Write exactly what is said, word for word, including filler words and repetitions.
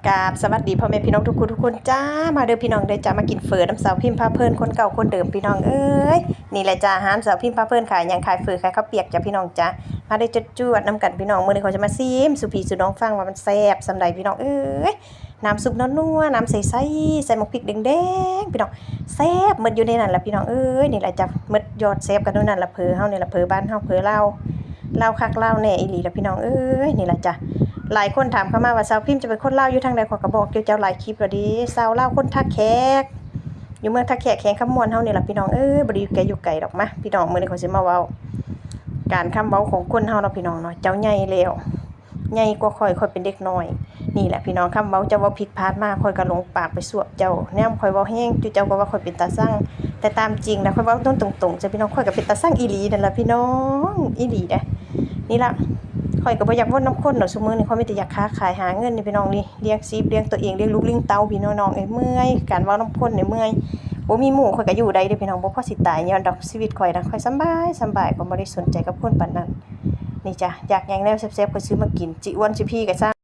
กราบสวัสดีพ่อแม่พี่น้องทุกคนทุกคนจ้า มาเด้อพี่น้องเด้อจ้า มากินเฝอน้ำสาวพิมพ์พาเพลินคนเก่าคนเดิมพี่น้องเอ้ย นี่แหละจ้า อาหารสาวพิมพ์พาเพลินขายหยัง ขายเฝอขายข้าวเปียกจ้ะพี่น้องจ้า มาได้จวดๆน้ำกันพี่น้อง มื้อนี้เขาจะมาซิมสู่พี่สู่น้องฟังว่ามันแซ่บส่ำใดพี่น้องเอ้ย น้ำซุปนัวๆน้ำใสๆใส่หมกพริกแดงๆพี่น้อง แซ่บหมดอยู่ในนั้นล่ะพี่น้องเอ้ย นี่แหละจ้ะ หมดยอดแซ่บกันอยู่นั่นล่ะ เฝอเฮานี่ล่ะ เฝอบ้านเฮา เฝอลาว ลาวคักลาวแน่อีหลีล่ะพี่น้องเอ้ย นี่ล่ะจ้ะ หลายคนถามเข้ามาว่าสาวพิมพ์จะเป็นคนลาวอยู่ทางใด ข้อยก็บอกอยู่เจ้าหลายคลิปแล้วเด้ สาวลาวคนท่าแขก อยู่เมืองท่าแขกแขวงคำม่วนเฮานี่ล่ะพี่น้องเอ้ย บ่ได้อยู่ไกลอยู่ไกลดอก มาพี่น้อง มื้อนี้ข้อยสิมาเว้า การคำเว้าของคนเฮาเนาะพี่น้องเนาะ เจ้าใหญ่แล้ว ใหญ่กว่าข้อย ข้อยเป็นเด็กน้อย นี่แหละพี่น้อง คำเว้าเจ้าเว้าผิดพลาดมา ข้อยก็หลงปากไปสวบเจ้า แนมข้อยเว้าแฮง จุเจ้าก็ว่าข้อยเป็นตาซัง แต่ตามจริงนะ ข้อยเว้าตรงๆจ้ะพี่น้อง ข้อยก็เป็นตาซังอีหลีนั่นล่ะพี่น้อง อีหลีเด้ นี่ล่ะ ข้อยก็บ่อยากวนนำคนดอก ซุมื้อนี้ข้อยมีแต่อยากค้าขายหาเงินนี่พี่น้องนี่ เลี้ยงชีพเลี้ยงตัวเอง เลี้ยงลูกเลี้ยงเต้าพี่น้องเอ้ย เมื่อย การเว้านำคนนี่เมื่อย บ่มีหมู่ข้อยก็อยู่ได้เด้อพี่น้อง บ่พอสิตายย้อนดอก ชีวิตข้อยนะ ข้อยสำบายสำบาย ข้อยบ่ได้สนใจกับคนปานนั้น นี่จ้ะ อยากหยังแนวแซ่บๆ ข้อยซื้อมากิน จิอ้วนจิพีก็ซ่าง